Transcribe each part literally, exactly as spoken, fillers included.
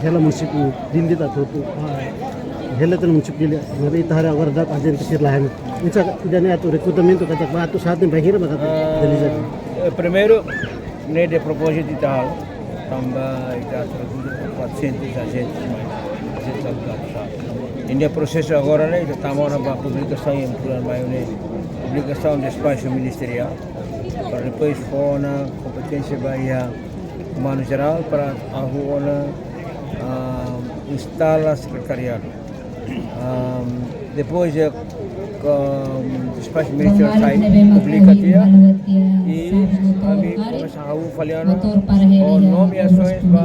Hela munisípiu Dili atu, ah, hela tan munisípiu Dili, maibé ita haree agora daudaun ajente sira la iha. Ita ida-ne'e atu rekrutamentu katak ba atu saat ne'e bainhira mak atu realiza. Eh, primeiru, ne'e de propózitu ita halo, tanba ita atu rekruta quatrocentos ajentes, mais ajentes atu atu sa. Iha prosesu agora ne'e, ita tama ona ba publikasaun iha fulan maiu ne'e, publikasaun despaxu ministeriál, para depois fó ona kompeténsia ba iha Komandu Jerál para hahú ona, ah, instala sekretariadu. Ah, depois de, ah, despaxu ministeriál sai, publika tiha, i ami komesa hahú fali ona ho nomeasoens ba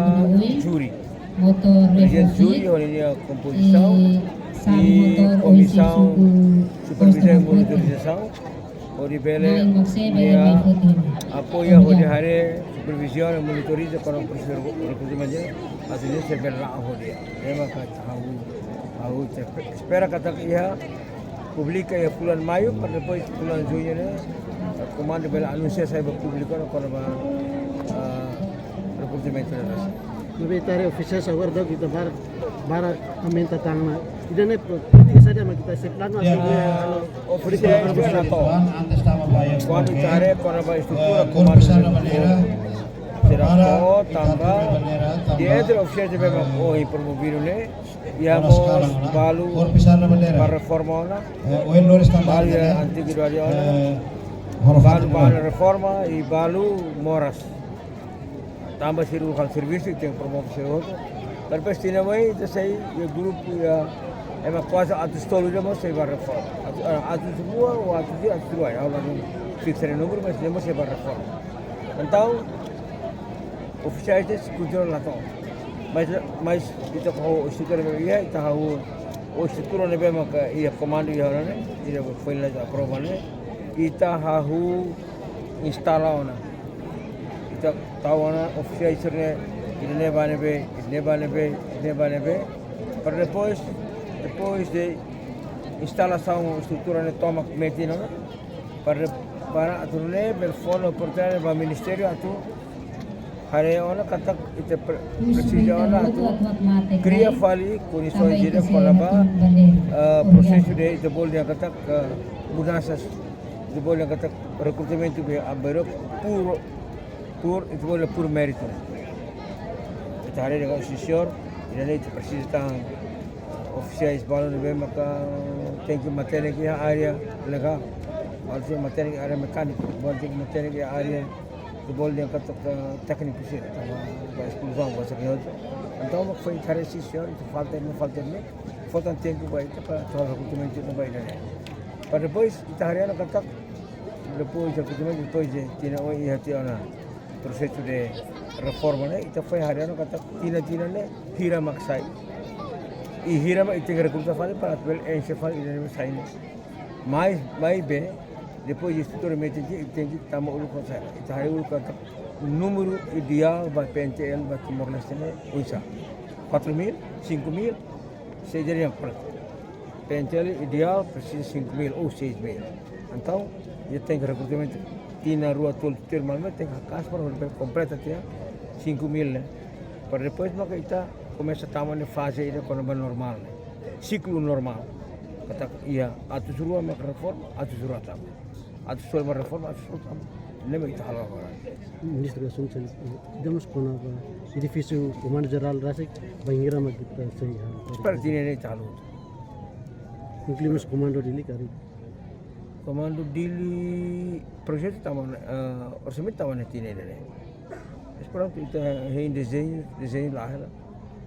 júri. Prezidente júri, ho ninia kompozisaun, i komisaun supervizaun i monitorizasaun, hodi bele, ya, apoia, hodi haree, superviziona, monitoriza kona-ba prosesu rekrutamentu, atu nune'e bele la'o ho di'ak. Ema ka hahú, hahú te-, espera katak iha, publika iha fulan maiu, para depois fulan juñu ne'e, komandu bele anunsia sai ba públiku ona kona-ba, ah, rekrutamentu ne'e rasik. Maibé ita haree ofisiál agora daudaun ita barak, barak aumenta tan ona. Ida-ne'e polítika saida mak ita sei planu atu, ya, halo. Ofisiál ita la to'o. Kuandu ita haree kona-ba estrutura, eh, komandu sira la to'o, tanba, entre ofisiál ne'ebé mak ohin promovidu ne'e, iha mós balu ba reforma ona, balu iha antigu idade ona, balu ba reforma i balu moras. Tanba sira uluk servisu, tenke promove sira hotu. Depois tinan mai, ita sei iha grupu, iha, ema kuaze atus tolu ida mós sei ba reforma. Atu-, ah, atus rua, ou atus, atus rua, ha'u la fiksa númeru, mas ida mós sei ba reforma. Entaun, ofisiais ne'e kontinua la to'o. Mas, mas ita hahú estrutura ne'ebé iha, ita hahú, ou estrutura ne'ebé maka iha komandu iha ona ne'e, ida foin la aprova ne'e, ita hahú instala ona. Ita tau ona ofisiais sira-ne'e, ida-ne'e ba ne'ebé, ida-ne'e ba ne'ebé, ida-ne'e ba ne'ebé. Para depois, depois de instalasaun estrutura ne'e tomak metin ona, para, para atu nune'e bele fó ona oportunidade ba ministériu atu haree ona katak ita pre-, presiza ona atu kria fali kondisoens ida kona-ba, eh, prosesu de ita bolu dehan katak, eh, mudansas, ita bolu dehan katak rekrutamentu be abairo por, por, ita bolu por méritu. Ita haree dehan seniór, ida-ne'e ita presiza tan ofisiais balu ne'ebé maka tenke matenek iha área eletríku, balu tenke matenek iha área mekániku, balu tenke matenek iha área, ita bolu dehan katak tékniku sira, tanba ba esplozaun, ba sira hotu. Entaun, mak foin ita haree seniór, ita falta ne'e, falta ne'e, falta tempu ba ita para atu halo rekrutamentu ne'e ba ida-ne'e. Para depois, ita haree ona katak, depois rekrutamentu, depois de tinan oin iha tiha ona prosesu de reforma ne'e, ita foin haree ona katak tinan-tinan ne'e hira mak sai. I hira mak ita tenke rekruta fali para atu bele enxe fali ida-ne'e mak sai ne'e. Mas, maibé, depois de estrutura metin tiha, ita tenke tama uluk ho sai. Ita haree uluk katak númeru ideál ba P N T L ba Timor-Leste ne'e oinsá. Quatro mil, cinco mil, sei jadi yang pronto. P N T L ideál presiza cinco mil ou seis mil. Entaun, ita tenke rekrutamentu tinan rua tolu tuir malu, tenke haka'as para hodi bele kompleta tiha cinco mil ne'e. Para depois maka ita komesa tama ona faze ida kona-ba normál ne'e. Siklu normál. Katak iha atus rua mak reforma, atus rua tama. Atus tolu mak reforma, atus tolu tama. Ne'e mak ita halo agora. Ministru Asuntu Internu, ida mós kona-ba edifísiu Komandu Jerál rasik, bainhira mak ita sei halo. Para tinan ne'e ita halo. Inklui mós Komandu Dili karik. Komandu Dili projetu tama ona, eh, orsamentu tama ona tinan ida-ne'e. Mas prontu, ita hein dezeñu, dezeñu la hela.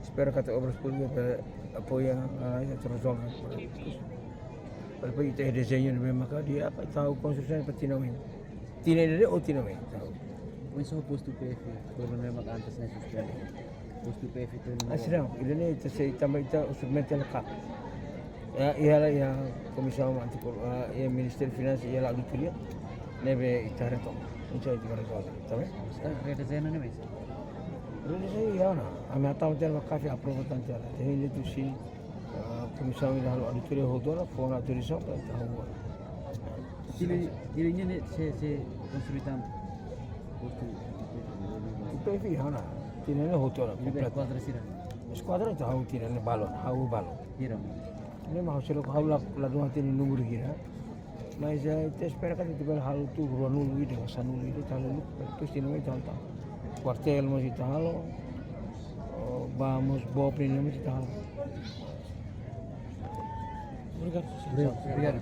Espera katak Obras Públikas bele apoia, ah, ita rezolve. Para depois ita hein dezeñu ne'ebé maka di'ak, ita halo konstrusaun para tinan oin. Tinan ida-ne'e ou tinan oin, ita halo. Oinsá postu P F tolu ne'ebé maka antes ne'e suspende? Postu P F tolu ne'e. Ah, sira, ida-ne'e ita sei tanba ita usualmente la ka. Ya, iha la, iha Komisaun Anti-Kor-, ah, iha Ministériu Finansas, iha la auditoria, ne'ebé ita haree took. Ita ita haree took, tá bem? Sekarang redezeñu ne'e, mas? Redezeñu iha ona. Ami hatama tiha ona, kafe aprova tan tiha ona. Entaun ita sei, ah, komisaun ida halo auditoria hotu ona, fó ona autorizasaun para ita halo. Tinan, tinan ne'e sei, sei konstrui tan postu. Postu iha ona. Tinan ne'e hotu ona, kompletu. Kuadra sira. Eskuadra ita halo tiha ne'e balun, halo balun. Hira. Ne'e mak ha'u seidauk halo la, la dún hatene númeru hira. Mas, eh, ita espera katak ita bele halo tuur ruanulu ida, sanulu ida, ita halo, depois tiha ne'e mak ita halo tan. Kuartél mós ita halo, oh, ba mós, bope ne'e mós ita halo. Obrigadu. Obrigadu.